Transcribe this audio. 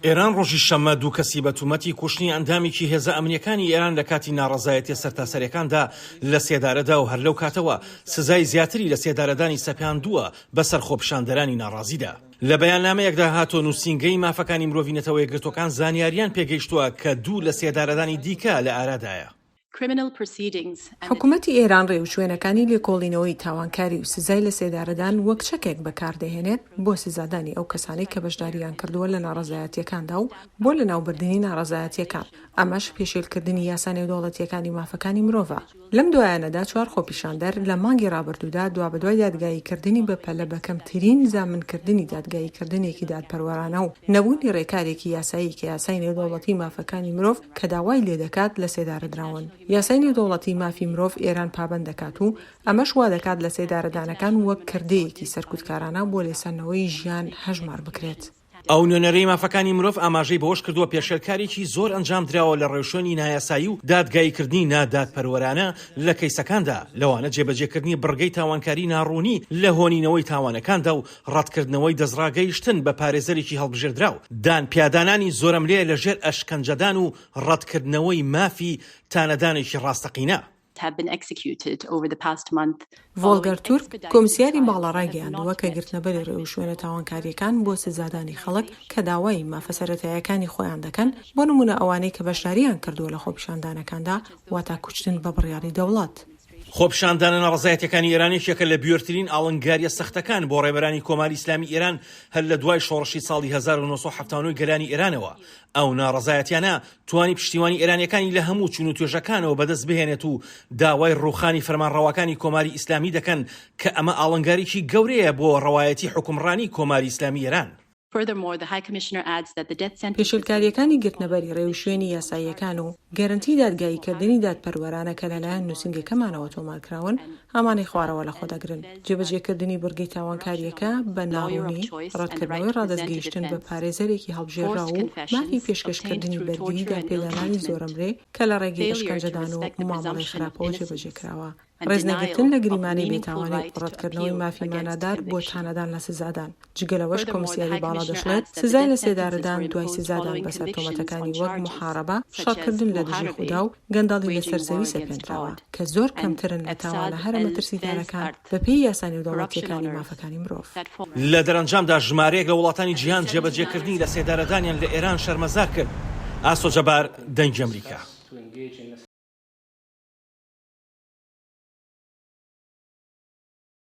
ئێران ڕۆژی شەممە دوو کەسی بە تومەتی کوشتنی ئەندامێکی هێزە ئەمنییەکانی ئێران لە کاتی ناڕەزایەتیە سەرتاسەریەکاندا لە سێدارەدا و هەر لەو کاتەوە سزای زیاتری لە سێدارەدانی سەپاندووە بەسەر خۆپیشاندەرانی ناڕازیدا. لە بەیاننامەیەکدا هاتووە نووسینگەی مافەکانی مرۆڤی نەتەوە یەکگرتووەکان زانیاریان پێگەیشتووە کە دوو لە سێدارەدانی دیکە لە ئارادایە. حکومەتی ئێران ڕێوشوێنەکانی لێکۆڵینەوەی تاوانکاری و سزای لەسێدارەدان وەک چەکێک بەکاردەهێنێت بۆ سزادانی ئەو کەسانەی کە بەشدارییان کردووە لە ناڕەزایەتییەکاندا و بۆ لەناوبردنی ناڕەزایەتییەکان، ئەمەش پێشێلکردنی یاسا نێودەوڵەتییەکانی مافەکانی مرۆڤە. لەم دوایانەدا چوار خۆپیشاندەر لە مانگی ڕابردوودا دوابەدوای دادگاییکردنی بەپەلە بە کەمترین زامنکردنی دادگاییکردنێکی دادپەروەرانە و نەبوونی ڕێکارێکی یاسایی کە یاسای نێودەوڵەتی مافەکانی مرۆڤ کە داوای لێدەکات لەسێدارەدراون. یاسای نێودەوڵەتی مافی مرۆڤ ئێران پابەند دەکات و ئەمەش وادەکات لەسێدارەدانەکان وەک کردەیەکی سەرکوتکارانە بۆ لێسەندنەوەی ژیان هەژمار بکرێت. ئەو نوێنەرەی مافەکانی مرۆڤ ئاماژەی بەوەشکردووە، پێشێلکاریی زۆر ئەنجامدراوە لە ڕێوشوێنی نایاسایی و دادگاییکردنی نادادپەروەرانە لە کەیسەکاندا، لەوانە جێبەجێکردنی بڕگەی تاوانکاری ناڕوونی لە هۆنینەوەی تاوانەکاندا و ڕەتکردنەوەی دەستڕاگەیشتن بە پارێزەرێکی هەڵبژێردراو، دانپیادانانی زۆرەملێ لەژێر ئەشکەنجەدان و ڕەتکردنەوەی مافی تانەدانێکی ڕاستەقینە. ڤۆڵگەر تورک، کۆمیسیاری باڵا ڕایگەیاندووە کە گرتنەبەری ڕێوشوێنە تاوانکارییەکان بۆ سزادانی خەڵک کە داوای مافە سەرەتاییەکانی خۆیان دەکەن، بۆ نموونە ئەوانەی کە بەشدارییان کردووە لە خۆپیشاندانەکاندا، واتا کوشتن بە بڕیاری دەوڵەت. خۆپیشاندانە ناڕەزایەتیەکانی ئێران یەکێکە لە بوێرترین ئاڵنگاریە سەختەکان بۆ ڕێبەرانی کۆماری ئیسلامی ئێران هەر لە دوای شۆڕشی ساڵی 1979 گەلانی ئێرانەوە. ئەو ناڕەزایەتیانە توانی پشتیوانی ئێرانیەکانی لە هەموو چون و توێژەکانەوە بەدەست بهێنێت و داوای ڕووخانی فەرمانڕەواکانی کۆماری ئیسلامی دەکەن کە ئەمە ئاڵنگاریی گەورەیە بۆ ڕەوایەتی حوکمڕانی کۆماری ئیسلامی ئێران. پێشێلکارییەکانی گرتنەبەری ڕێوشوێنی یاساییەکان و گەرەنتی دادگاییکردنی دادپەروەرانە کە لەلایەن نووسینگەکەمانەوە تۆمارکراون، ئەمانەی خوارەوە لەخۆدەگرن، جێبەجێکردنی بڕگەی تاوانکارییەکە بە ناڕوونی، ڕەتکردنەوەی ڕادەستگەیشتن بە پارێزەرێکی هەڵبژێرراو و مافی پێشکەشکردنی بەرگری دانپێدانانی زۆرەملێ کە لە ڕێگەی ئەشکەنجەدان و مامەڵەی خراپەوە جێبەجێکراوە. ڕێزنەگرتن لە گریمانەی بێتاوانی و ڕەتکردنەوەی مافی مانادار بۆ تانەدان لە سزادان. جگە لەوەش کۆمیسیاری باڵا دەشڵێت، سزای لەسێدارەدان دوای سزادان بەسەر تۆمەتەکانی وەک موحارەبە، شەڕکردن لە دژی خودا و گەندەڵی لەسەر زەوی سەپێندراوە، کە زۆر کەمترن لە تاوانە هەرە مەترسیدارەکان بەپێی یاسا نێودەوڵەتییەکانی مافەکانی مرۆڤ. لە دەرەنجامدا ژمارەیەک لە وڵاتانی جیهان جێبەجێکردنی لەسێدارەدانیان لە ئێران شەرمەزار کرد. ئاسۆ جەبار، دەنگی ئەمریکا.